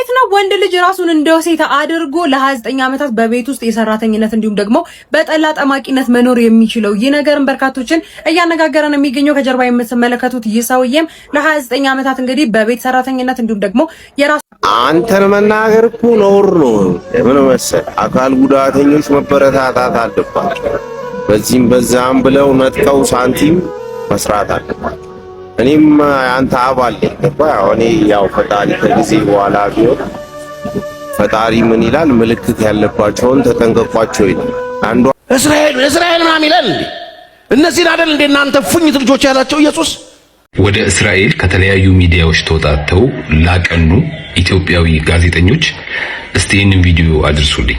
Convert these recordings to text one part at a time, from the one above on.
እንዴት ነው ወንድ ልጅ ራሱን እንደ ሴት አድርጎ ለ29 ዓመታት በቤት ውስጥ የሰራተኝነት እንዲሁም ደግሞ በጠላ ጠማቂነት መኖር የሚችለው? ይህ ነገርም በርካቶችን እያነጋገረ ነው የሚገኘው። ከጀርባ የምትመለከቱት ይህ ሰውዬም ለ29 ዓመታት እንግዲህ በቤት ሰራተኝነት እንዲሁም ደግሞ የራሱ አንተን መናገር እኮ ነውር ነው። ምን መሰለህ፣ አካል ጉዳተኞች መበረታታት አለባቸው። በዚህም በዛም ብለው ነጥቀው ሳንቲም መስራት አለባቸው። እኔም አንተ አባል ነኝ። ገባህ? እኔ ያው ፈጣሪ ከጊዜ በኋላ ቢሆን ፈጣሪ ምን ይላል? ምልክት ያለባቸውን ተጠንቀቋቸው ይላል። አንዷ እስራኤል እስራኤል ምናምን ይላል እንዴ? እነዚህን አይደል እንዴ እናንተ ፉኝት ልጆች ያላቸው ኢየሱስ? ወደ እስራኤል ከተለያዩ ሚዲያዎች ተውጣጥተው ላቀኑ ኢትዮጵያዊ ጋዜጠኞች እስቲ ይህንን ቪዲዮ አድርሱልኝ።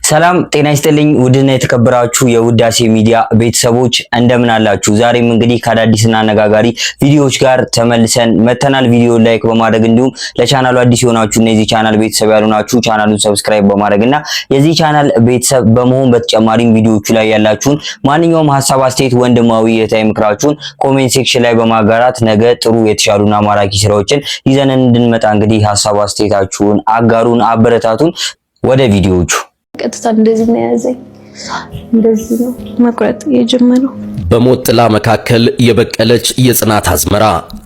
ሰላም ጤና ይስጥልኝ። ውድና የተከበራችሁ የውዳሴ ሚዲያ ቤተሰቦች እንደምን አላችሁ? ዛሬም እንግዲህ ከአዳዲስና አነጋጋሪ ቪዲዮዎች ጋር ተመልሰን መተናል። ቪዲዮ like በማድረግ እንዲሁም ለቻናሉ አዲስ የሆናችሁ እና የዚህ ቻናል ቤተሰብ ያልሆናችሁ ቻናሉን subscribe በማድረግ እና የዚህ ቻናል ቤተሰብ በመሆን በተጨማሪም ቪዲዮዎቹ ላይ ያላችሁን ማንኛውም ሀሳብ፣ አስተያየት፣ ወንድማዊ የታይ ምክራችሁን comment section ላይ በማጋራት ነገ ጥሩ የተሻሉና ማራኪ ስራዎችን ይዘን እንድንመጣ እንግዲህ ሀሳብ አስተያየታችሁን አጋሩን፣ አበረታቱን። ወደ ቪዲዮዎቹ። ቀጥታ እንደዚህ ነው የያዘኝ። እንደዚህ ነው መቁረጥ የጀመረው። በሞት ጥላ መካከል የበቀለች የጽናት አዝመራ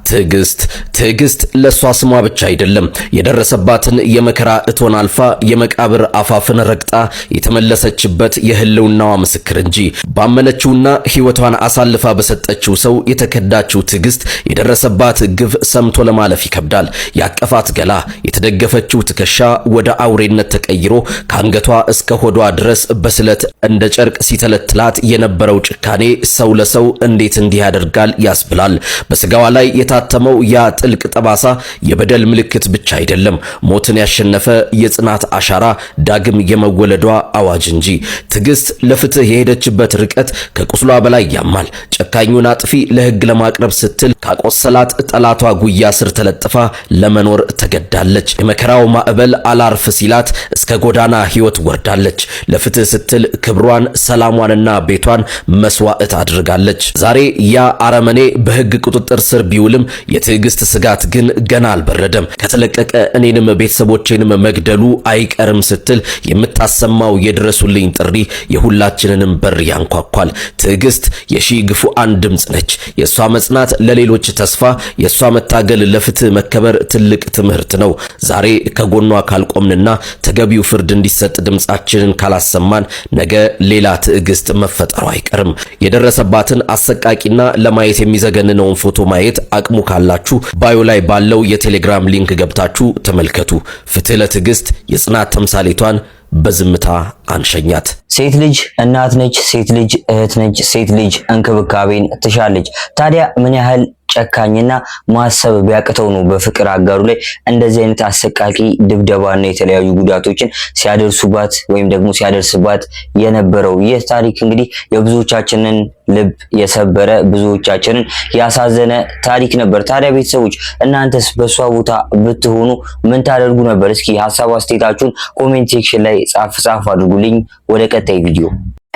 ትዕግስት። ትዕግስት ለሷ ስሟ ብቻ አይደለም። የደረሰባትን የመከራ እቶን አልፋ የመቃብር አፋፍን ረግጣ የተመለሰችበት የህልውናዋ ምስክር እንጂ። ባመነችውና ህይወቷን አሳልፋ በሰጠችው ሰው የተከዳችው ትዕግስት የደረሰባት ግፍ ሰምቶ ለማለፍ ይከብዳል። ያቀፋት ገላ፣ የተደገፈችው ትከሻ ወደ አውሬነት ተቀይሮ ከአንገቷ እስከ ሆዷ ድረስ በስለት እንደ ጨርቅ ሲተለትላት የነበረው ጭካኔ ሰው ለሰው እንዴት እንዲህ ያደርጋል ያስብላል። በስጋዋ ላይ የታተመው ያ ጥልቅ ጠባሳ የበደል ምልክት ብቻ አይደለም፣ ሞትን ያሸነፈ የጽናት አሻራ፣ ዳግም የመወለዷ አዋጅ እንጂ። ትዕግስት ለፍትህ የሄደችበት ርቀት ከቁስሏ በላይ ያማል። ጨካኙን አጥፊ ለህግ ለማቅረብ ስትል ካቆሰላት ጠላቷ ጉያ ስር ተለጥፋ ለመኖር ተገዳለች። የመከራው ማዕበል አላርፍ ሲላት እስከ ጎዳና ህይወት ወርዳለች። ለፍትህ ስትል ክብሯን፣ ሰላሟንና ቤቷን መስዋዕት አድርጋለች። ዛሬ ያ አረመኔ በህግ ቁጥጥር ስር ቢውልም የትዕግስት ስጋት ግን ገና አልበረደም። ከተለቀቀ እኔንም ቤተሰቦቼንም መግደሉ አይቀርም ስትል የምታሰማው የድረሱልኝ ጥሪ የሁላችንንም በር ያንኳኳል። ትዕግስት የሺህ ግፉአን ድምፅ ነች። የእሷ መጽናት ለሌሎች ተስፋ፣ የእሷ መታገል ለፍትህ መከበር ትልቅ ትምህርት ነው። ዛሬ ከጎኗ ካልቆምንና ተገቢው ፍርድ እንዲሰጥ ድምፃችንን ካላሰማን ነገ ሌላ ትዕግስት መፈጠሩ አይቀርም። የደረሰባትን አሰቃቂና ለማየት የሚዘገንነውን ፎቶ ማየት አቅሙ ካላችሁ bio ላይ ባለው የቴሌግራም link ገብታችሁ ተመልከቱ። ፍትህ ለትዕግስት፣ የጽናት ተምሳሌቷን በዝምታ አንሸኛት። ሴት ልጅ እናት ነች። ሴት ልጅ እህት ነች። ሴት ልጅ እንክብካቤን ትሻለች። ታዲያ ምን ያህል ጨካኝና ማሰብ ቢያቅተው ነው በፍቅር አጋሩ ላይ እንደዚህ አይነት አሰቃቂ ድብደባና የተለያዩ ጉዳቶችን ሲያደርሱባት ወይም ደግሞ ሲያደርስባት የነበረው? ይህ ታሪክ እንግዲህ የብዙዎቻችንን ልብ የሰበረ፣ ብዙዎቻችንን ያሳዘነ ታሪክ ነበር። ታዲያ ቤተሰቦች እናንተስ በሷ ቦታ ብትሆኑ ምን ታደርጉ ነበር? እስኪ ሀሳብ አስተያየታችሁን comment section ላይ ጻፍ ጻፍ አድርጉልኝ። ወደ ቀጣይ ቪዲዮ።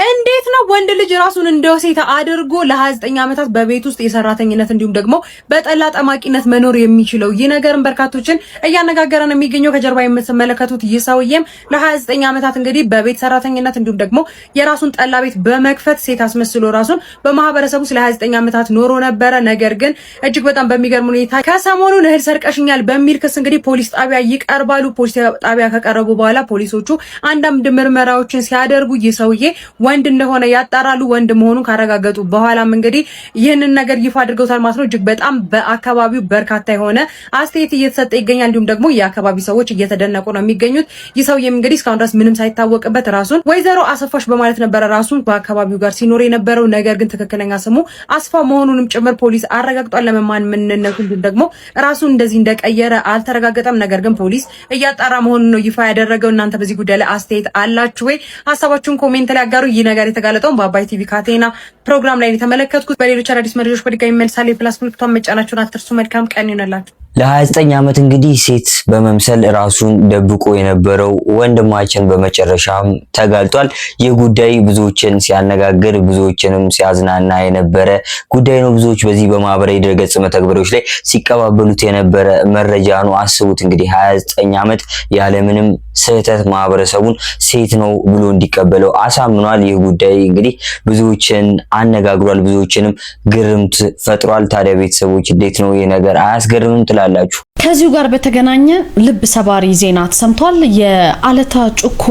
እንዴት ነው ወንድ ልጅ ራሱን እንደ ሴት አድርጎ ለ29 ዓመታት በቤት ውስጥ የሰራተኝነት እንዲሁም ደግሞ በጠላ ጠማቂነት መኖር የሚችለው? ይህ ነገርም በርካቶችን እያነጋገረ ነው የሚገኘው። ከጀርባ የምትመለከቱት ይህ ሰውዬም ለ29 ዓመታት እንግዲህ በቤት ሰራተኝነት እንዲሁም ደግሞ የራሱን ጠላ ቤት በመክፈት ሴት አስመስሎ ራሱን በማህበረሰቡ ስለ 29 ዓመታት ኖሮ ነበረ። ነገር ግን እጅግ በጣም በሚገርም ሁኔታ ከሰሞኑን እህል ሰርቀሽኛል በሚል ክስ እንግዲህ ፖሊስ ጣቢያ ይቀርባሉ። ፖሊስ ጣቢያ ከቀረቡ በኋላ ፖሊሶቹ አንዳንድ ምርመራዎችን ሲያደርጉ ይህ ሰውዬ ወንድ እንደሆነ ያጣራሉ። ወንድ መሆኑን ካረጋገጡ በኋላም እንግዲህ ይህንን ነገር ይፋ አድርገውታል ማለት ነው። እጅግ በጣም በአካባቢው በርካታ የሆነ አስተያየት እየተሰጠ ይገኛል። እንዲሁም ደግሞ የአካባቢ ሰዎች እየተደነቁ ነው የሚገኙት። ይህ ሰውዬም እንግዲህ እስካሁን ድረስ ምንም ሳይታወቅበት ራሱን ወይዘሮ አሰፋሽ በማለት ነበረ ራሱን በአካባቢው ጋር ሲኖር የነበረው። ነገር ግን ትክክለኛ ስሙ አስፋ መሆኑንም ጭምር ፖሊስ አረጋግጧል። ለመማን ምንነቱ እንዲሁም ደግሞ ራሱን እንደዚህ እንደቀየረ አልተረጋገጠም። ነገር ግን ፖሊስ እያጣራ መሆኑን ነው ይፋ ያደረገው። እናንተ በዚህ ጉዳይ ላይ አስተያየት አላችሁ ወይ? ሀሳባችሁን comment ላይ አጋሩ። ይህ ነገር የተጋለጠውን በአባይ ቲቪ ካቴና ፕሮግራም ላይ የተመለከትኩት። በሌሎች አዳዲስ መረጃዎች በድጋሚ እመለሳለሁ። የ plus ምልክቷን መጫናችሁን አትርሱ። መልካም ቀን ይሆንላችሁ። ለ29 ዓመት እንግዲህ ሴት በመምሰል ራሱን ደብቆ የነበረው ወንድማችን በመጨረሻም ተጋልጧል። ይህ ጉዳይ ብዙዎችን ሲያነጋግር ብዙዎችንም ሲያዝናና የነበረ ጉዳይ ነው። ብዙዎች በዚህ በማህበራዊ ድረገጽ መተግበሪያዎች ላይ ሲቀባበሉት የነበረ መረጃ ነው። አስቡት እንግዲህ 29 ዓመት ያለምንም ስህተት ማህበረሰቡን ሴት ነው ብሎ እንዲቀበለው አሳምኗል። ይህ ጉዳይ እንግዲህ ብዙዎችን አነጋግሯል፣ ብዙዎችንም ግርምት ፈጥሯል። ታዲያ ቤተሰቦች እንዴት ነው ይህ ነገር አያስገርምም ትላላችሁ? ከዚሁ ጋር በተገናኘ ልብ ሰባሪ ዜና ተሰምቷል። የአለታ ጩኮ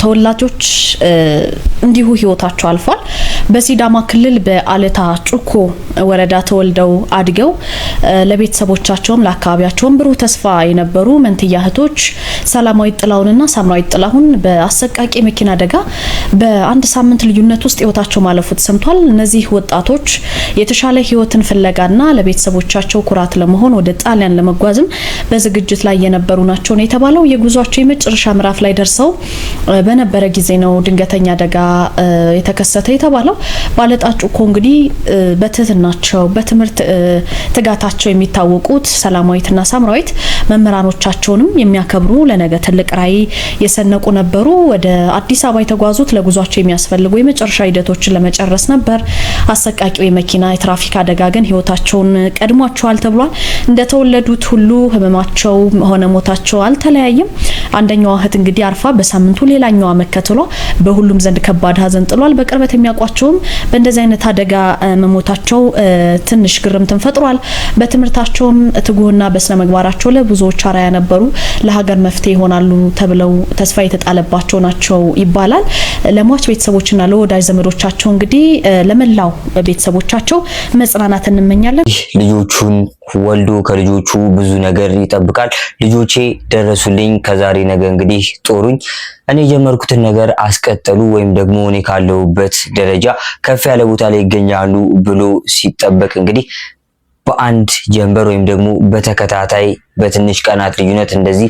ተወላጆች እንዲሁ ህይወታቸው አልፏል። በሲዳማ ክልል በአለታ ጩኮ ወረዳ ተወልደው አድገው ለቤተሰቦቻቸውም ለአካባቢያቸውም ብሩህ ተስፋ የነበሩ መንትያ እህቶች ሰላማዊት ጥላሁንና ሳምራዊት ጥላሁን በአሰቃቂ መኪና አደጋ በአንድ ሳምንት ልዩነት ውስጥ ህይወታቸው ማለፉ ተሰምቷል። እነዚህ ወጣቶች የተሻለ ህይወትን ፍለጋና ለቤተሰቦቻቸው ኩራት ለመሆን ወደ ጣሊያን ለመጓዝም በዝግጅት ላይ የነበሩ ናቸው ነው የተባለው። የጉዟቸው የመጨረሻ ምዕራፍ ላይ ደርሰው በነበረ ጊዜ ነው ድንገተኛ አደጋ የተከሰተ የተባለው። ባለጣ ጩኮ እንግዲህ በትህትናቸው በትምህርት ትጋታቸው የሚታወቁት ሰላማዊትና ሳምራዊት መምህራኖቻቸውንም የሚያከብሩ ለነገ ትልቅ ራዕይ የሰነቁ ነበሩ። ወደ አዲስ አበባ የተጓዙት ለጉዟቸው የሚያስፈልጉ የመጨረሻ ሂደቶችን ለመጨረስ ነበር። አሰቃቂው የመኪና የትራፊክ አደጋ ግን ህይወታቸውን ቀድሟቸዋል ተብሏል። እንደተወለዱት ሁሉ ህመማቸው ሆነ ሞታቸው አልተለያየም። አንደኛዋ እህት እንግዲህ አርፋ በሳምንቱ ሌላኛዋ መከተሏ በሁሉም ዘንድ ከባድ ሀዘን ጥሏል። በቅርበት የሚያውቋቸውም በእንደዚህ አይነት አደጋ መሞታቸው ትንሽ ግርምትን ፈጥሯል። በትምህርታቸውም ትጉህና በስነ ምግባራቸው ለብዙዎች አርአያ ነበሩ። ለሀገር መፍትሄ ይሆናሉ ተብለው ተስፋ የተጣለባቸው ናቸው ይባላል። ለሟች ቤተሰቦችና ለወዳጅ ዘመዶቻቸው እንግዲህ ለመላው ቤተሰቦቻቸው መጽናናት እንመኛለን። ልጆቹን ወልዶ ከልጆቹ ብዙ ነገር ይጠብቃል። ልጆቼ ደረሱልኝ፣ ከዛሬ ነገ እንግዲህ ጦሩኝ፣ እኔ የጀመርኩትን ነገር አስቀጠሉ ወይም ደግሞ እኔ ካለሁበት ደረጃ ከፍ ያለ ቦታ ላይ ይገኛሉ ብሎ ሲጠበቅ እንግዲህ በአንድ ጀንበር ወይም ደግሞ በተከታታይ በትንሽ ቀናት ልዩነት እንደዚህ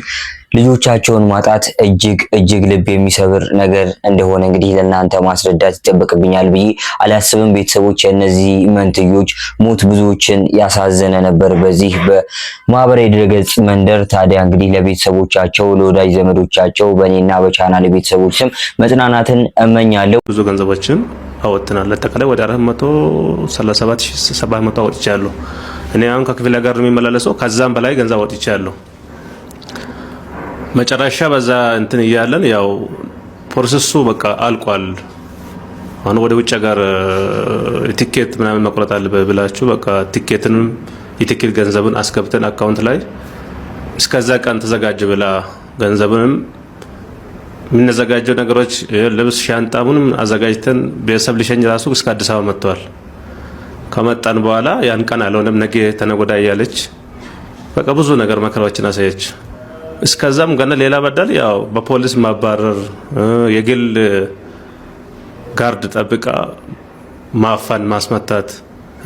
ልጆቻቸውን ማጣት እጅግ እጅግ ልብ የሚሰብር ነገር እንደሆነ እንግዲህ ለእናንተ ማስረዳት ይጠበቅብኛል ብዬ አላስብም። ቤተሰቦች የእነዚህ መንትዮች ሞት ብዙዎችን ያሳዘነ ነበር በዚህ በማህበራዊ ድረገጽ መንደር። ታዲያ እንግዲህ ለቤተሰቦቻቸው፣ ለወዳጅ ዘመዶቻቸው በእኔና በቻናል ቤተሰቦች ስም መጽናናትን እመኛለሁ። ብዙ ገንዘቦችን አወጥተናል። አጠቃላይ ወደ 437700 አወጥቻለሁ። እኔ አሁን ከክፍለ ጋር ነው የሚመላለሰው። ከዛም በላይ ገንዘብ አወጥቻለሁ። መጨረሻ በዛ እንትን እያለን ያው process ኡ በቃ አልቋል። አሁን ወደ ውጭ ሀገር ቲኬት ምናምን መቁረጥ አለ ብላችሁ በቃ ቲኬትንም የቲኬት ገንዘብን አስገብተን account ላይ እስከዛ ቀን ተዘጋጀ ብላ ገንዘብንም የምናዘጋጀው ነገሮች ልብስ፣ ሻንጣ ምንም አዘጋጅተን ቤተሰብ ሊሸኝ ራሱ እስከ አዲስ አበባ መጥተዋል። ከመጣን በኋላ ያን ቀን አልሆነም፣ ነገ ተነጎዳ እያለች በቃ ብዙ ነገር መከራዎችን አሳየች። እስከዛም ገና ሌላ በደል ያው በፖሊስ ማባረር፣ የግል guard ጠብቃ ማፈን፣ ማስመታት።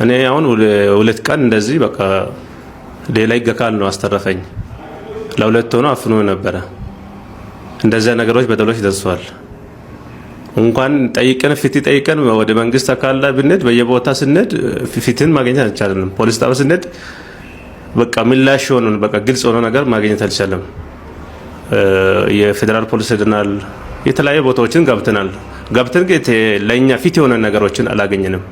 እኔ አሁን 2 ቀን እንደዚህ በቃ ሌላ ይገካል ነው አስተረፈኝ። ለሁለት ሆኖ አፍኖ ነበረ። እንደዚያ ነገሮች በደሎች ደርሰዋል። እንኳን ጠይቀን ፍትህ ጠይቀን ወደ መንግስት አካል ላይ ብንሄድ በየቦታ ስንሄድ ፍትህን ማግኘት አልቻለንም። ፖሊስ ጣቢያ ስንሄድ በቃ ምላሽ ሆኖ በቃ ግልጽ ሆኖ ነገር ማግኘት አልቻለም። የፌዴራል ፖሊስ ሄደናል። የተለያዩ ቦታዎችን ገብተናል። ገብተን ግን ለእኛ ፊት የሆነ ነገሮችን አላገኘንም።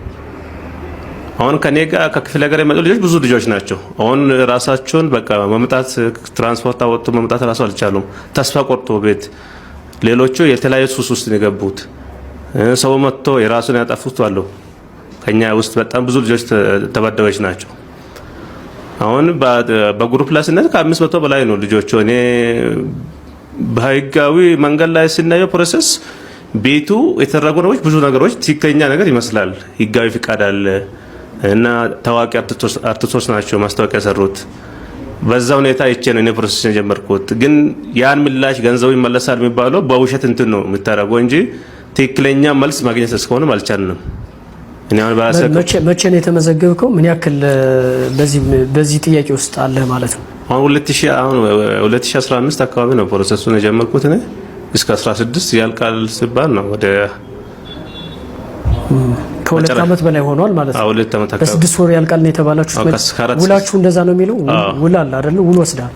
አሁን ከኔ ጋር ከክፍለ ሀገር የመጡ ልጆች ብዙ ልጆች ናቸው። አሁን ራሳቸውን በቃ መምጣት ትራንስፖርት አወጥቶ መምጣት ራሱ አልቻሉም። ተስፋ ቆርጦ ቤት ሌሎቹ የተለያዩ ሱስ ውስጥ ነው የገቡት። ሰው መጥቶ የራሱን ያጠፉት አሉ። ከኛ ውስጥ በጣም ብዙ ልጆች ተበዳዮች ናቸው። አሁን በ group ላይ ስናይ ከ500 በላይ ነው ልጆቹ። እኔ በህጋዊ መንገድ ላይ ስናየው process ቤቱ የተደረጉ ነገሮች ብዙ ነገሮች ትክክለኛ ነገር ይመስላል። ህጋዊ ፍቃድ አለ እና ታዋቂ አርቲስቶች ናቸው ማስታወቂያ የሰሩት። በዛ ሁኔታ አይቼ ነው እኔ process የጀመርኩት። ግን ያን ምላሽ ገንዘቡ ይመለሳል የሚባለው በውሸት እንትን ነው የምታደርገው እንጂ ትክክለኛ መልስ ማግኘት እስከሆነም አልቻልንም። እኔ አሁን በራሴ መቼ ነው የተመዘገብከው? ምን ያክል በዚህ ጥያቄ ውስጥ አለ ማለት ነው? አሁን 2015 አካባቢ ነው process ኡን የጀመርኩት እኔ እስከ 16 ያልቃል ሲባል ነው ወደ ከሁለት ዓመት በላይ ሆኗል ማለት ነው። 2 ዓመት አካባቢ። በ6 ወር ያልቃል ነው የተባላችሁት። ውላችሁ እንደዛ ነው የሚለው? ውል አለ አይደል? ውል ወስዳል።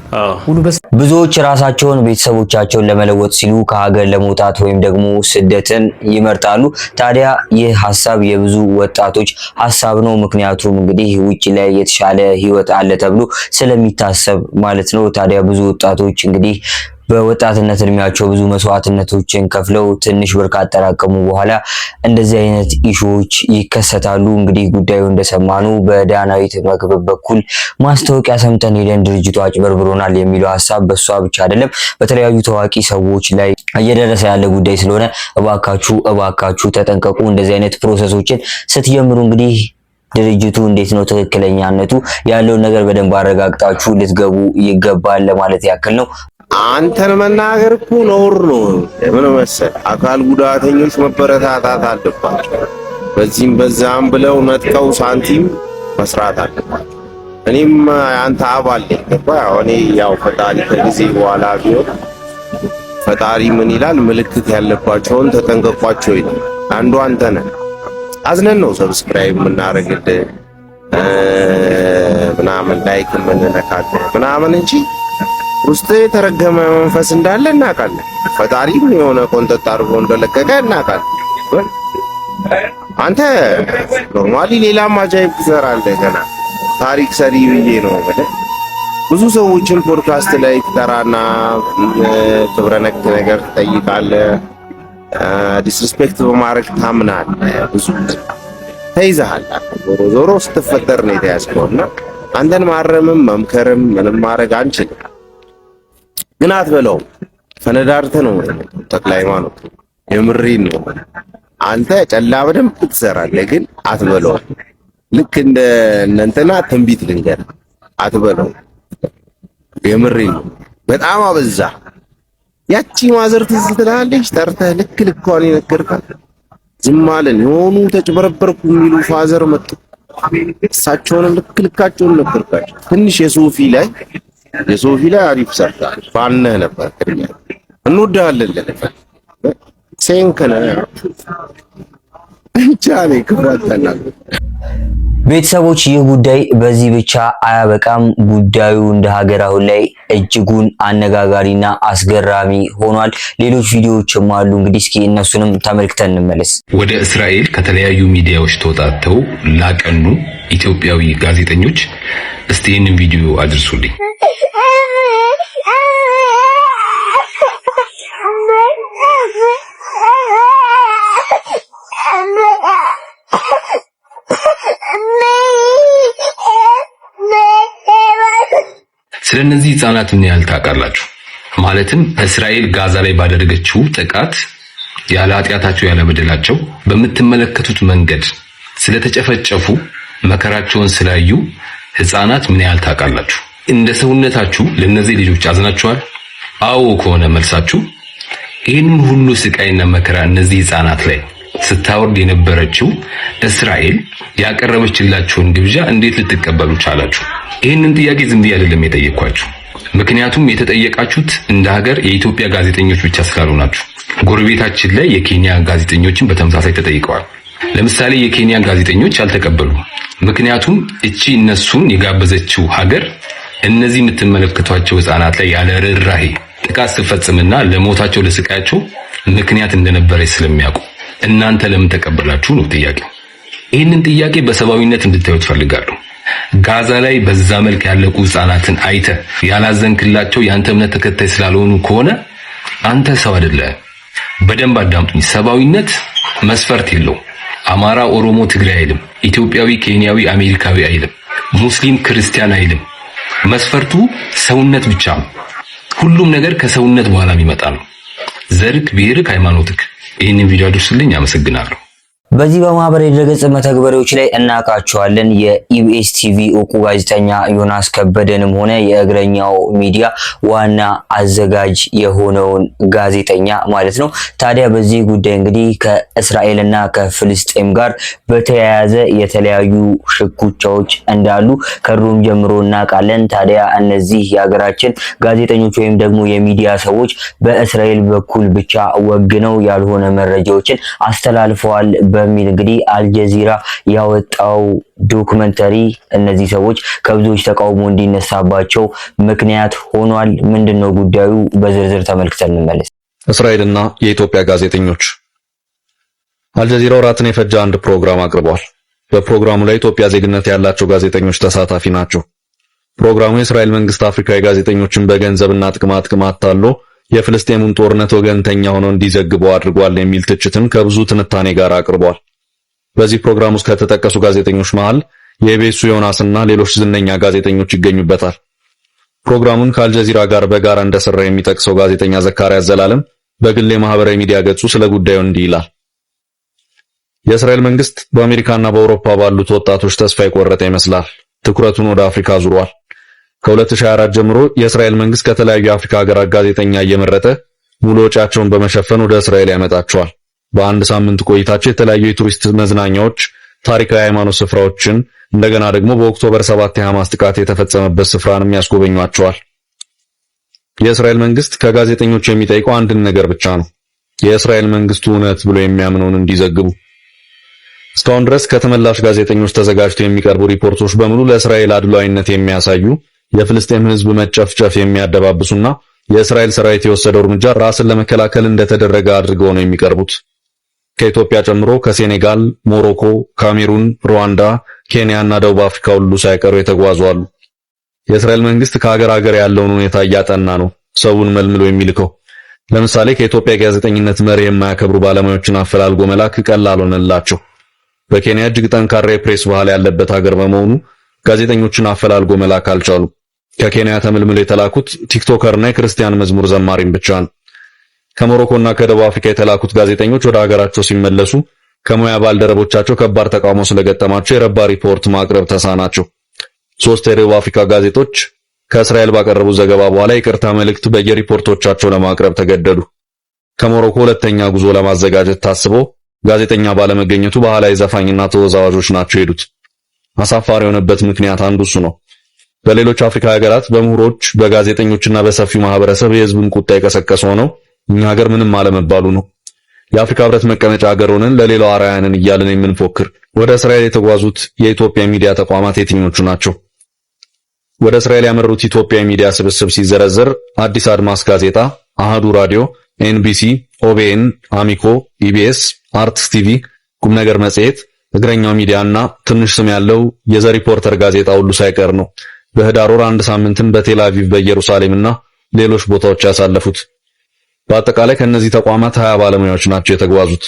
ውሉ ብዙዎች ራሳቸውን ቤተሰቦቻቸውን ለመለወጥ ሲሉ ከሀገር ለመውጣት ወይም ደግሞ ስደትን ይመርጣሉ። ታዲያ ይህ ሀሳብ የብዙ ወጣቶች ሀሳብ ነው። ምክንያቱም እንግዲህ ውጭ ላይ የተሻለ ህይወት አለ ተብሎ ስለሚታሰብ ማለት ነው። ታዲያ ብዙ ወጣቶች እንግዲህ በወጣትነት እድሜያቸው ብዙ መስዋዕትነቶችን ከፍለው ትንሽ ብር ካጠራቀሙ በኋላ እንደዚህ አይነት issue ዎች ይከሰታሉ። እንግዲህ ጉዳዩ እንደሰማነው በዳናዊት መክብብ በኩል ማስታወቂያ ሰምተን ሄደን ድርጅቱ አጭበርብሮናል የሚለው ሀሳብ በእሷ ብቻ አይደለም፣ በተለያዩ ታዋቂ ሰዎች ላይ እየደረሰ ያለ ጉዳይ ስለሆነ እባካችሁ እባካችሁ ተጠንቀቁ። እንደዚህ አይነት process ኦችን ስትጀምሩ እንግዲህ ድርጅቱ እንዴት ነው ትክክለኛነቱ ያለውን ነገር በደንብ አረጋግጣችሁ ልትገቡ ይገባል ለማለት ያክል ነው። አንተን መናገር እኮ ነውር ነው። ምን መሰለህ፣ አካል ጉዳተኞች መበረታታት አለባቸው። በዚህም በዛም ብለው ነጥቀው ሳንቲም መስራት አለባቸው። እኔም አንተ አባል ነኝ። ገባህ? እኔ ያው ፈጣሪ ከጊዜ በኋላ ቢሆን ፈጣሪ ምን ይላል? ምልክት ያለባቸውን ተጠንቀቋቸው ይላል። አንዱ አንተ ነህ። አዝነን ነው subscribe የምናደርግልህ ምናምን like የምንነካልህ ምናምን እንጂ ውስጥ የተረገመ መንፈስ እንዳለ እናውቃለን። ፈጣሪም የሆነ ቆንጠጥ አድርጎ እንደለቀቀ እናውቃለን። አንተ normally ሌላም አጃይብ ትሰራለህ። ገና ታሪክ ሰሪ ብዬ ነው የምልህ። ብዙ ሰዎችን ፖድካስት ላይ ትጠራና ክብረ ነክ ነገር ትጠይቃለህ። Disrespect በማድረግ ታምናለህ። ብዙ ተይዘሃል። ዞሮ ዞሮ ስትፈጠር ነው የተያዝከውና አንተን ማረምም መምከርም ምንም ማድረግ አንችልም። ግን አትበለውም። ፈነዳርተህ ነው ተክለ ሃይማኖት፣ የምሬን ነው። አንተ ጨላ በደንብ ትሰራለህ፣ ግን አትበለውም። ልክ እንደ እንትና ትንቢት ልንገርህ፣ አትበለውም። የምሬን ነው። በጣም አበዛ። ያቺ mother ትዝ ትላለች። ጠርተህ ልክ ልኳን የነገርካት ዝም አለን። የሆኑ ተጭበረበርኩ የሚሉ father መጡ። እሳቸውንም ልክ ልካቸውን ነገርካቸው። ትንሽ የሶፊ ላይ አሪፍ ሰርተሃል። ባነህ ነበር ቅድሚያ እንወድሃለን። ለነበር ሴንከነ ብቻ ነው ክፋት። ቤተሰቦች፣ ይህ ጉዳይ በዚህ ብቻ አያበቃም። ጉዳዩ እንደ ሀገር አሁን ላይ እጅጉን አነጋጋሪና አስገራሚ ሆኗል። ሌሎች ቪዲዮዎችም አሉ። እንግዲህ እስኪ እነሱንም ተመልክተን እንመለስ። ወደ እስራኤል ከተለያዩ ሚዲያዎች ተውጣጥተው ላቀኑ ኢትዮጵያዊ ጋዜጠኞች እስቲ ይህንን ቪዲዮ አድርሱልኝ። ስለ እነዚህ ህጻናት ምን ያህል ታውቃላችሁ? ማለትም እስራኤል ጋዛ ላይ ባደረገችው ጥቃት ያለ ኃጢአታቸው ያለ በደላቸው በምትመለከቱት መንገድ ስለተጨፈጨፉ፣ መከራቸውን ስላዩ ህፃናት ምን ያህል ታውቃላችሁ? እንደ ሰውነታችሁ ለእነዚህ ልጆች አዝናችኋል? አዎ ከሆነ መልሳችሁ፣ ይህንን ሁሉ ስቃይና መከራ እነዚህ ህፃናት ላይ ስታወርድ የነበረችው እስራኤል ያቀረበችላችሁን ግብዣ እንዴት ልትቀበሉ ቻላችሁ? ይህንን ጥያቄ ዝም ብዬ አይደለም የጠየኳችሁ። ምክንያቱም የተጠየቃችሁት እንደ ሀገር የኢትዮጵያ ጋዜጠኞች ብቻ ስላልሆናችሁ ጎረቤታችን ላይ የኬንያ ጋዜጠኞችን በተመሳሳይ ተጠይቀዋል። ለምሳሌ የኬንያ ጋዜጠኞች አልተቀበሉ። ምክንያቱም እቺ እነሱን የጋበዘችው ሀገር እነዚህ የምትመለከቷቸው ህፃናት ላይ ያለ ርኅራሄ ጥቃት ስትፈጽምና ለሞታቸው ለስቃያቸው ምክንያት እንደነበረች ስለሚያውቁ እናንተ ለምን ተቀበላችሁ ነው ጥያቄው። ይህንን ጥያቄ በሰብአዊነት እንድታዩት ፈልጋለሁ። ጋዛ ላይ በዛ መልክ ያለቁ ህፃናትን አይተ ያላዘንክላቸው የአንተ እምነት ተከታይ ስላልሆኑ ከሆነ አንተ ሰው አይደለህም። በደንብ አዳምጡኝ። ሰብአዊነት መስፈርት የለውም። አማራ፣ ኦሮሞ፣ ትግራይ አይልም። ኢትዮጵያዊ፣ ኬንያዊ፣ አሜሪካዊ አይልም። ሙስሊም፣ ክርስቲያን አይልም። መስፈርቱ ሰውነት ብቻ ነው። ሁሉም ነገር ከሰውነት በኋላ የሚመጣ ነው። ዘርክ፣ ብሔርክ፣ ሃይማኖትክ። ይህንን ቪዲዮ አድርሱልኝ። አመሰግናለሁ። በዚህ በማህበራዊ ድረገጽ መተግበሪያዎች ላይ እናውቃቸዋለን። የኢቢኤስ ቲቪ እውቁ ጋዜጠኛ ዮናስ ከበደንም ሆነ የእግረኛው ሚዲያ ዋና አዘጋጅ የሆነውን ጋዜጠኛ ማለት ነው። ታዲያ በዚህ ጉዳይ እንግዲህ ከእስራኤልና ከፍልስጤም ጋር በተያያዘ የተለያዩ ሽኩቻዎች እንዳሉ ከድሮም ጀምሮ እናውቃለን። ታዲያ እነዚህ የሀገራችን ጋዜጠኞች ወይም ደግሞ የሚዲያ ሰዎች በእስራኤል በኩል ብቻ ወግነው ያልሆነ መረጃዎችን አስተላልፈዋል። በሚል እንግዲህ አልጀዚራ ያወጣው ዶክመንተሪ እነዚህ ሰዎች ከብዙዎች ተቃውሞ እንዲነሳባቸው ምክንያት ሆኗል። ምንድነው ጉዳዩ? በዝርዝር ተመልክተን እንመለስ። እስራኤልና የኢትዮጵያ ጋዜጠኞች። አልጀዚራ ወራትን የፈጀ አንድ ፕሮግራም አቅርቧል። በፕሮግራሙ ላይ ኢትዮጵያ ዜግነት ያላቸው ጋዜጠኞች ተሳታፊ ናቸው። ፕሮግራሙ የእስራኤል መንግስት አፍሪካዊ ጋዜጠኞችን በገንዘብና ጥቅማ ጥቅም አታሎ የፍልስጤሙን ጦርነት ወገንተኛ ሆነው እንዲዘግቡ አድርጓል የሚል ትችትን ከብዙ ትንታኔ ጋር አቅርቧል። በዚህ ፕሮግራም ውስጥ ከተጠቀሱ ጋዜጠኞች መሃል የኢቢኤሱ ዮናስና ሌሎች ዝነኛ ጋዜጠኞች ይገኙበታል። ፕሮግራሙን ከአልጀዚራ ጋር በጋራ እንደሰራ የሚጠቅሰው ጋዜጠኛ ዘካርያስ ዘላለም በግል የማህበራዊ ሚዲያ ገጹ ስለ ጉዳዩ እንዲህ ይላል። የእስራኤል መንግስት በአሜሪካና በአውሮፓ ባሉት ወጣቶች ተስፋ የቆረጠ ይመስላል። ትኩረቱን ወደ አፍሪካ አዙሯል። ከ2024 ጀምሮ የእስራኤል መንግስት ከተለያዩ የአፍሪካ ሀገራት ጋዜጠኛ እየመረጠ ሙሉ ወጪያቸውን በመሸፈን ወደ እስራኤል ያመጣቸዋል። በአንድ ሳምንት ቆይታቸው የተለያዩ የቱሪስት መዝናኛዎች፣ ታሪካዊ ሃይማኖት ስፍራዎችን እንደገና ደግሞ በ October 7 የሐማስ ጥቃት የተፈጸመበት ስፍራንም ያስጎበኟቸዋል። የእስራኤል መንግስት ከጋዜጠኞች የሚጠይቀው አንድን ነገር ብቻ ነው። የእስራኤል መንግስቱ እውነት ብሎ የሚያምነውን እንዲዘግቡ። እስካሁን ድረስ ከተመላሽ ጋዜጠኞች ተዘጋጅተው የሚቀርቡ ሪፖርቶች በሙሉ ለእስራኤል አድሏዊነት የሚያሳዩ፣ የፍልስጤም ህዝብ መጨፍጨፍ የሚያደባብሱና የእስራኤል ሰራዊት የወሰደው እርምጃ ራስን ለመከላከል እንደተደረገ አድርገው ነው የሚቀርቡት። ከኢትዮጵያ ጨምሮ ከሴኔጋል፣ ሞሮኮ፣ ካሜሩን፣ ሩዋንዳ፣ ኬንያ እና ደቡብ አፍሪካ ሁሉ ሳይቀሩ የተጓዙ አሉ። የእስራኤል መንግስት ከሀገር ሀገር ያለውን ሁኔታ እያጠና ነው ሰውን መልምሎ የሚልከው። ለምሳሌ ከኢትዮጵያ ጋዜጠኝነት መሪ የማያከብሩ ባለሙያዎችን አፈላልጎ መላክ ቀላል ሆነላቸው። በኬንያ እጅግ ጠንካራ የፕሬስ ባህል ያለበት ሀገር በመሆኑ ጋዜጠኞችን አፈላልጎ መላክ አልቻሉም። ከኬንያ ተመልምሎ የተላኩት ቲክቶከርና የክርስቲያን መዝሙር ዘማሪም ብቻ ነው። ከሞሮኮና ከደቡብ አፍሪካ የተላኩት ጋዜጠኞች ወደ ሀገራቸው ሲመለሱ ከሙያ ባልደረቦቻቸው ከባድ ተቃውሞ ስለገጠማቸው የረባ ሪፖርት ማቅረብ ተሳናቸው። 3 የደቡብ አፍሪካ ጋዜጦች ከእስራኤል ባቀረቡ ዘገባ በኋላ ይቅርታ መልእክት በየሪፖርቶቻቸው ለማቅረብ ተገደዱ። ከሞሮኮ ሁለተኛ ጉዞ ለማዘጋጀት ታስቦ ጋዜጠኛ ባለመገኘቱ ባህላዊ ዘፋኝና ተወዛዋዦች ናቸው የሄዱት። አሳፋሪ የሆነበት ምክንያት አንዱ እሱ ነው። በሌሎች አፍሪካ ሀገራት በምሁሮች በጋዜጠኞችና በሰፊው ማህበረሰብ የህዝቡን ቁጣ የቀሰቀሰ ሆነው እኛ ሀገር ምንም አለመባሉ ነው። የአፍሪካ ህብረት መቀመጫ ሀገር ሆነን ለሌላው አርአያ ነን እያልን የምንፎክር ወደ እስራኤል የተጓዙት የኢትዮጵያ ሚዲያ ተቋማት የትኞቹ ናቸው? ወደ እስራኤል ያመሩት ኢትዮጵያ ሚዲያ ስብስብ ሲዘረዘር አዲስ አድማስ ጋዜጣ፣ አሃዱ ራዲዮ፣ ኤንቢሲ፣ ኦቢኤን፣ አሚኮ፣ ኢቢኤስ፣ አርትስ ቲቪ፣ ቁም ነገር መጽሔት፣ እግረኛው ሚዲያና ትንሽ ስም ያለው የዘ ሪፖርተር ጋዜጣ ሁሉ ሳይቀር ነው። በህዳር ወር አንድ ሳምንትን በቴል አቪቭ በኢየሩሳሌምና ሌሎች ቦታዎች ያሳለፉት። በአጠቃላይ ከነዚህ ተቋማት 20 ባለሙያዎች ናቸው የተጓዙት።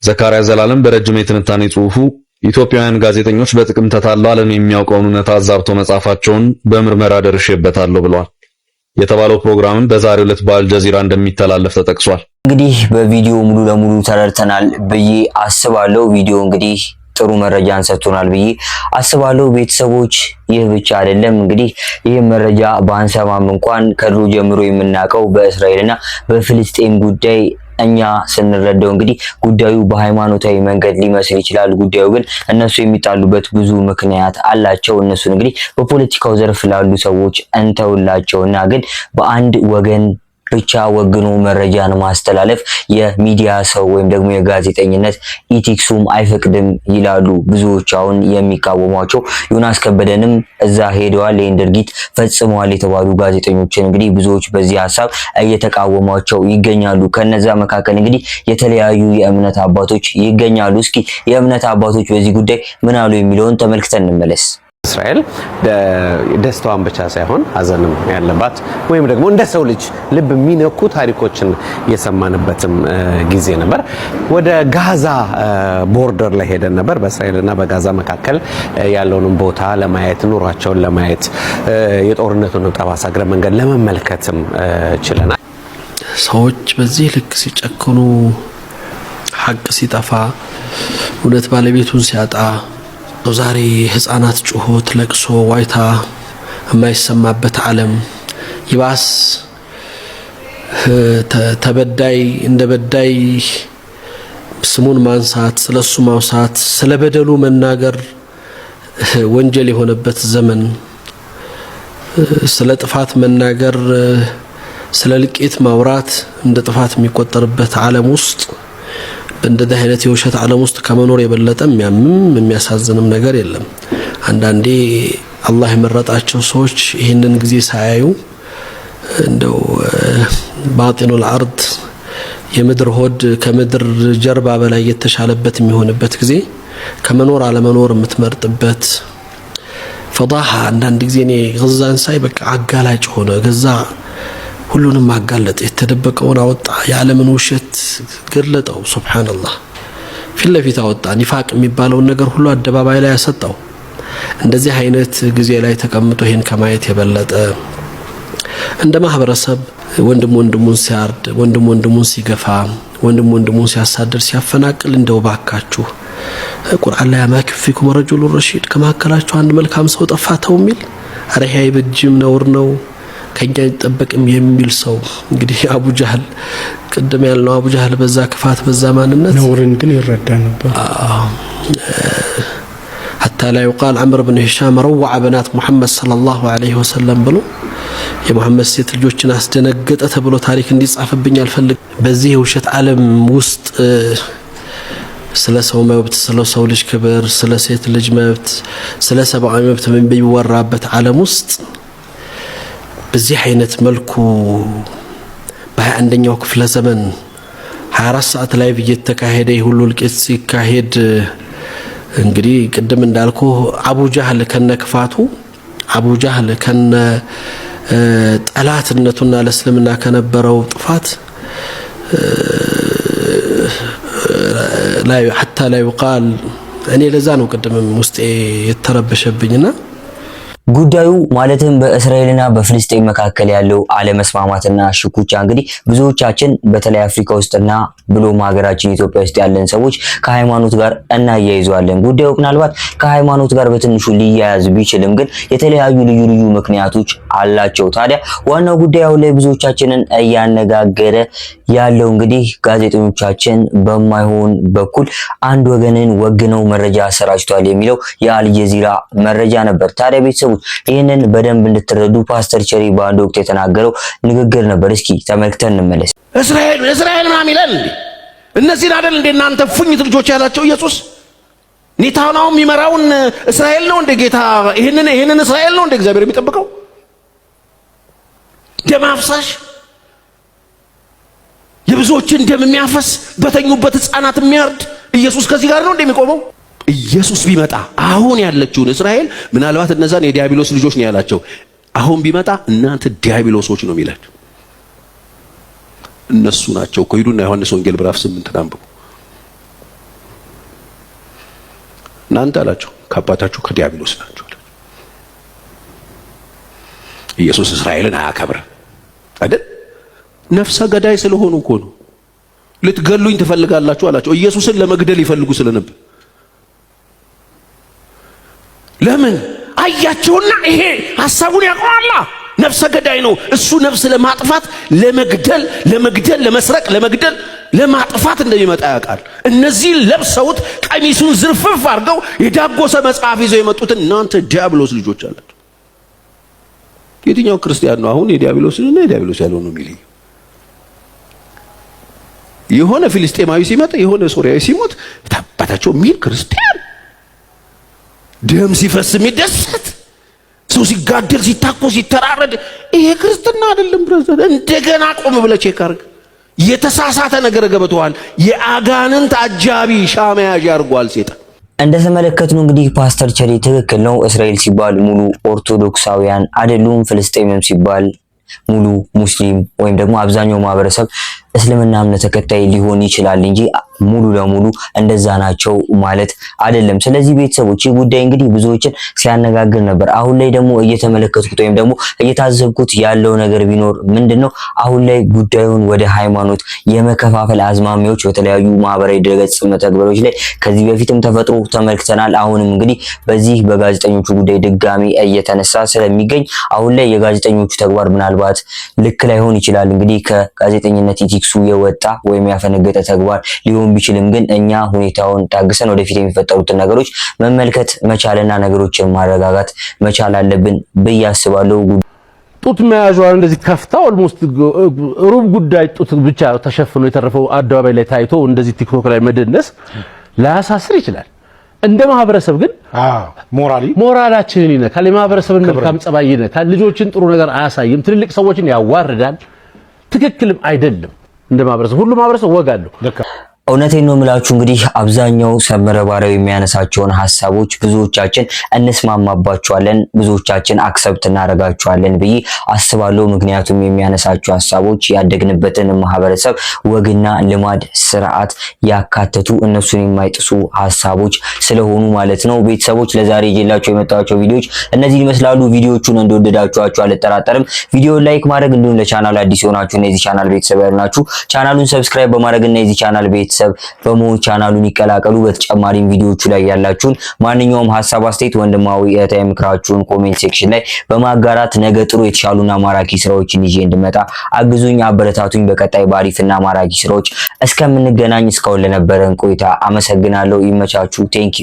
ዘካርያስ ዘላለም በረጅም የትንታኔ ጽሑፉ ኢትዮጵያውያን ጋዜጠኞች በጥቅም ተታለው ዓለም የሚያውቀውን እውነት አዛብቶ መጻፋቸውን በምርመራ ደርሼበታለሁ ብለዋል። የተባለው ፕሮግራምም በዛሬው ዕለት በአልጀዚራ እንደሚተላለፍ ተጠቅሷል። እንግዲህ በቪዲዮ ሙሉ ለሙሉ ተረድተናል ብዬ አስባለሁ። ቪዲዮ እንግዲህ ጥሩ መረጃን ሰጥቶናል ብዬ አስባለሁ። ቤተሰቦች ይህ ብቻ አይደለም። እንግዲህ ይህ መረጃ ባንሰማም እንኳን ከድሮ ጀምሮ የምናውቀው በእስራኤልና በፍልስጤም ጉዳይ እኛ ስንረዳው እንግዲህ ጉዳዩ በሃይማኖታዊ መንገድ ሊመስል ይችላል። ጉዳዩ ግን እነሱ የሚጣሉበት ብዙ ምክንያት አላቸው። እነሱን እንግዲህ በፖለቲካው ዘርፍ ላሉ ሰዎች እንተውላቸውና ግን በአንድ ወገን ብቻ ወግኖ መረጃን ማስተላለፍ የሚዲያ ሰው ወይም ደግሞ የጋዜጠኝነት ethics ኡም አይፈቅድም ይላሉ ብዙዎች አሁን የሚቃወሟቸው። ዮናስ ከበደንም እዛ ሄደዋል፣ ይህን ድርጊት ፈጽመዋል የተባሉ ጋዜጠኞችን እንግዲህ ብዙዎች በዚህ ሀሳብ እየተቃወሟቸው ይገኛሉ። ከነዛ መካከል እንግዲህ የተለያዩ የእምነት አባቶች ይገኛሉ። እስኪ የእምነት አባቶች በዚህ ጉዳይ ምን አሉ የሚለውን ተመልክተን እንመለስ። እስራኤል ደስታዋን ብቻ ሳይሆን ሐዘንም ያለባት ወይም ደግሞ እንደ ሰው ልጅ ልብ የሚነኩ ታሪኮችን የሰማንበትም ጊዜ ነበር። ወደ ጋዛ border ላይ ሄደን ነበር። በእስራኤልና በጋዛ መካከል ያለውንም ቦታ ለማየት፣ ኑሯቸውን ለማየት፣ የጦርነቱን ጠባሳ እግረ መንገድ ለመመልከትም ችለናል። ሰዎች በዚህ ልክ ሲጨክኑ፣ ሀቅ ሲጠፋ፣ እውነት ባለቤቱን ሲያጣ፣ ዛሬ ህፃናት ጩኸት፣ ለቅሶ፣ ዋይታ የማይሰማበት ዓለም፣ ይባስ ተበዳይ እንደ በዳይ ስሙን ማንሳት፣ ስለሱ ማውሳት፣ ስለ በደሉ መናገር ወንጀል የሆነበት ዘመን፣ ስለ ጥፋት መናገር፣ ስለ ልቄት ማውራት እንደ ጥፋት የሚቆጠርበት ዓለም ውስጥ በእንደዚህ አይነት የውሸት ዓለም ውስጥ ከመኖር የበለጠ የሚያምም የሚያሳዝንም ነገር የለም። አንዳንዴ አላህ የመረጣቸው ሰዎች ይህንን ጊዜ ሳያዩ እንደው باطن الأرض የምድር ሆድ ከምድር ጀርባ በላይ የተሻለበት የሚሆንበት ጊዜ ከመኖር አለመኖር የምትመርጥበት فضيحة። አንዳንድ ጊዜ እኔ ገዛን ሳይ በቃ አጋላጭ ሆነ። ገዛ ሁሉንም አጋለጠ፣ የተደበቀውን አወጣ፣ የዓለምን ውሸት ገለጠው። سبحان الله ፊት ለፊት አወጣ። ኒፋቅ የሚባለውን ነገር ሁሉ አደባባይ ላይ ያሰጣው። እንደዚህ አይነት ጊዜ ላይ ተቀምጦ ይሄን ከማየት የበለጠ እንደ ማህበረሰብ ወንድም ወንድሙን ሲያርድ፣ ወንድም ወንድሙን ሲገፋ፣ ወንድም ወንድሙን ሲያሳድር፣ ሲያፈናቅል እንደው ባካችሁ ቁርአን ላይ أما فيكم رجل رشيد ከመካከላችሁ አንድ መልካም ሰው ጠፋ ተው የሚል፣ ኧረ ይሄ አይበጅም፣ ነውር ነው፣ ከኛ አይጠበቅም የሚል ሰው እንግዲህ አቡ ጃህል፣ ቅድም ያልነው አቡ ጃህል በዛ ክፋት በዛ ማንነት ነውርን ግን ይረዳ ነበር። حتى لا يقال عمرو بن هشام روع بنات محمد صلى الله عليه وسلم ብሎ የሙሐመድ ሴት ልጆችን አስደነገጠ ተብሎ ታሪክ እንዲጻፍብኝ አልፈልግም። በዚህ የውሸት ዓለም ውስጥ ስለ ሰው መብት፣ ስለ ሰው ልጅ ክብር፣ ስለ ሴት ልጅ መብት፣ ስለ ሰብአዊ መብት በሚወራበት ዓለም ውስጥ በዚህ አይነት መልኩ በ21ኛው ክፍለ ዘመን 24 ሰዓት live እየተካሄደ የሁሉ እልቂት ሲካሄድ እንግዲህ ቅድም እንዳልኩ አቡ ጃህል ከነ ክፋቱ፣ አቡ ጃህል ከነ ጠላትነቱና ለእስልምና ከነበረው ጥፋት حتى لا يقال እኔ ለዛ ነው ቅድምም ውስጤ የተረበሸብኝና ጉዳዩ ማለትም በእስራኤልና በፍልስጤም መካከል ያለው አለመስማማትና ሽኩቻ እንግዲህ ብዙዎቻችን በተለይ አፍሪካ ውስጥና ብሎም ሀገራችን ኢትዮጵያ ውስጥ ያለን ሰዎች ከሃይማኖት ጋር እናያይዘዋለን። ጉዳዩ ምናልባት ከሃይማኖት ጋር በትንሹ ሊያያዝ ቢችልም ግን የተለያዩ ልዩ ልዩ ምክንያቶች አላቸው። ታዲያ ዋናው ጉዳይ አሁን ላይ ብዙዎቻችንን እያነጋገረ ያለው እንግዲህ ጋዜጠኞቻችን በማይሆን በኩል አንድ ወገንን ወግነው መረጃ አሰራጭቷል የሚለው የአልጀዚራ መረጃ ነበር። ታዲያ ቤተሰቦች ይህንን በደንብ እንድትረዱ ፓስተር ቸሪ በአንድ ወቅት የተናገረው ንግግር ነበር። እስኪ ተመልክተን እንመለስ። እስራኤል እስራኤል ምናምን ይላል እንዴ? እነዚህን አይደል እንዴ እናንተ ፉኝት ልጆች ያላቸው ኢየሱስ? ኔታንያሁ የሚመራውን እስራኤል ነው እንደ ጌታ? ይህንን እስራኤል ነው እንደ እግዚአብሔር የሚጠብቀው? ደም አፍሳሽ፣ የብዙዎችን ደም የሚያፈስ፣ በተኙበት ህፃናት የሚያርድ ኢየሱስ ከዚህ ጋር ነው እንደሚቆመው? ኢየሱስ ቢመጣ አሁን ያለችውን እስራኤል ምናልባት እነዛን የዲያብሎስ ልጆች ነው ያላቸው። አሁን ቢመጣ እናንተ ዲያብሎሶች ነው የሚላቸው። እነሱ ናቸው እኮ። ሂዱና ዮሐንስ ወንጌል ምዕራፍ 8 አንብቡ። እናንተ አላቸው ከአባታችሁ ከዲያብሎስ ናቸው። ኢየሱስ እስራኤልን አያከብርም አይደል? ነፍሰ ገዳይ ስለሆኑ እኮ ነው። ልትገሉኝ ትፈልጋላችሁ አላቸው። ኢየሱስን ለመግደል ይፈልጉ ስለነበር ለምን አያቸውና፣ ይሄ ሐሳቡን ያውቀዋላ። ነፍሰ ገዳይ ነው እሱ። ነፍስ ለማጥፋት፣ ለመግደል ለመግደል ለመስረቅ፣ ለመግደል፣ ለማጥፋት እንደሚመጣ ያውቃል። እነዚህ ለብሰውት ቀሚሱን ዝርፍፍ አድርገው የዳጎሰ መጽሐፍ ይዘው የመጡትን እናንተ ዲያብሎስ ልጆች አላቸው። የትኛው ክርስቲያን ነው አሁን የዲያብሎስንና የዲያብሎስ ያልሆነው የሚለየው? የሆነ ፊልስጤማዊ ሲመጣ፣ የሆነ ሶሪያዊ ሲሞት ታባታቸው የሚል ክርስቲያን፣ ደም ሲፈስ የሚደሰት ሰው፣ ሲጋደል፣ ሲታኮስ፣ ሲተራረድ ይሄ ክርስትና አይደለም። Brother፣ እንደገና ቆም ብለህ check አድርግ። የተሳሳተ ነገር ገብተዋል። የአጋንንት አጃቢ ሻማ ያዥ አድርጓል ሴጣን። እንደተመለከትነው እንግዲህ ፓስተር ቸሪ ትክክል ነው። እስራኤል ሲባል ሙሉ ኦርቶዶክሳውያን አይደሉም። ፍልስጤምም ሲባል ሙሉ ሙስሊም ወይም ደግሞ አብዛኛው ማህበረሰብ እስልምና እምነት ተከታይ ሊሆን ይችላል እንጂ ሙሉ ለሙሉ እንደዛ ናቸው ማለት አይደለም። ስለዚህ ቤተሰቦች ይህ ጉዳይ እንግዲህ ብዙዎችን ሲያነጋግር ነበር። አሁን ላይ ደግሞ እየተመለከትኩት ወይም ደግሞ እየታዘብኩት ያለው ነገር ቢኖር ምንድነው፣ አሁን ላይ ጉዳዩን ወደ ሃይማኖት የመከፋፈል አዝማሚያዎች በተለያዩ ማህበራዊ ድረገጽ መተግበሪያዎች ላይ ከዚህ በፊትም ተፈጥሮ ተመልክተናል። አሁንም እንግዲህ በዚህ በጋዜጠኞቹ ጉዳይ ድጋሚ እየተነሳ ስለሚገኝ አሁን ላይ የጋዜጠኞቹ ተግባር ምናልባት ልክ ላይሆን ይችላል። እንግዲህ ከጋዜጠኝነት ethics ኡ የወጣ ወይም ያፈነገጠ ተግባር ሊሆን ቢችልም ግን እኛ ሁኔታውን ታግሰን ወደፊት የሚፈጠሩትን ነገሮች መመልከት መቻልና ነገሮችን ማረጋጋት መቻል አለብን ብዬ አስባለሁ። ጡት መያዣዋን እንደዚህ ከፍታ almost ሩብ ጉዳይ ጡት ብቻ ተሸፍኖ የተረፈው አደባባይ ላይ ታይቶ እንደዚህ ቲክቶክ ላይ መደነስ ላያሳስር ይችላል። እንደ ማህበረሰብ ግን morally ሞራላችንን ይነካል። የማህበረሰብን መልካም ጸባይ ይነካል። ልጆችን ጥሩ ነገር አያሳይም። ትልልቅ ሰዎችን ያዋርዳል። ትክክልም አይደለም። እንደ ማህበረሰብ፣ ሁሉ ማህበረሰብ ወግ አለው። እውነቴን ነው የምላችሁ፣ እንግዲህ አብዛኛው ሰመረ ባሪያው የሚያነሳቸውን ሀሳቦች ብዙዎቻችን እንስማማባቸዋለን፣ ብዙዎቻችን accept እናደርጋቸዋለን ብዬ አስባለሁ። ምክንያቱም የሚያነሳቸው ሀሳቦች ያደግንበትን ማህበረሰብ ወግና ልማድ፣ ስርዓት ያካተቱ፣ እነሱን የማይጥሱ ሀሳቦች ስለሆኑ ማለት ነው። ቤተሰቦች፣ ለዛሬ ይዤላችሁ የመጣኋቸው ቪዲዮዎች እነዚህን ይመስላሉ። ቪዲዮዎቹን እንደወደዳችኋቸው አልጠራጠርም። ቪዲዮ like ማድረግ እንዲሁም ለቻናሉ አዲስ የሆናችሁ እና የዚህ ቻናል ቤተሰብ ያልሆናችሁ ቻናሉን subscribe በማድረግ እና የዚህ ቻናል ቤተሰብ በመሆን ቻናሉን ይቀላቀሉ። በተጨማሪም ቪዲዮዎቹ ላይ ያላችሁን ማንኛውም ሀሳብ፣ አስተያየት፣ ወንድማዊ እህታዊ ምክራችሁን comment section ላይ በማጋራት ነገ ጥሩ የተሻሉና ማራኪ ስራዎችን ይዤ እንድመጣ አግዙኝ፣ አበረታቱኝ። በቀጣይ በአሪፍና ማራኪ ስራዎች እስከምንገናኝ እስካሁን ለነበረን ቆይታ አመሰግናለሁ። ይመቻችሁ። Thank you.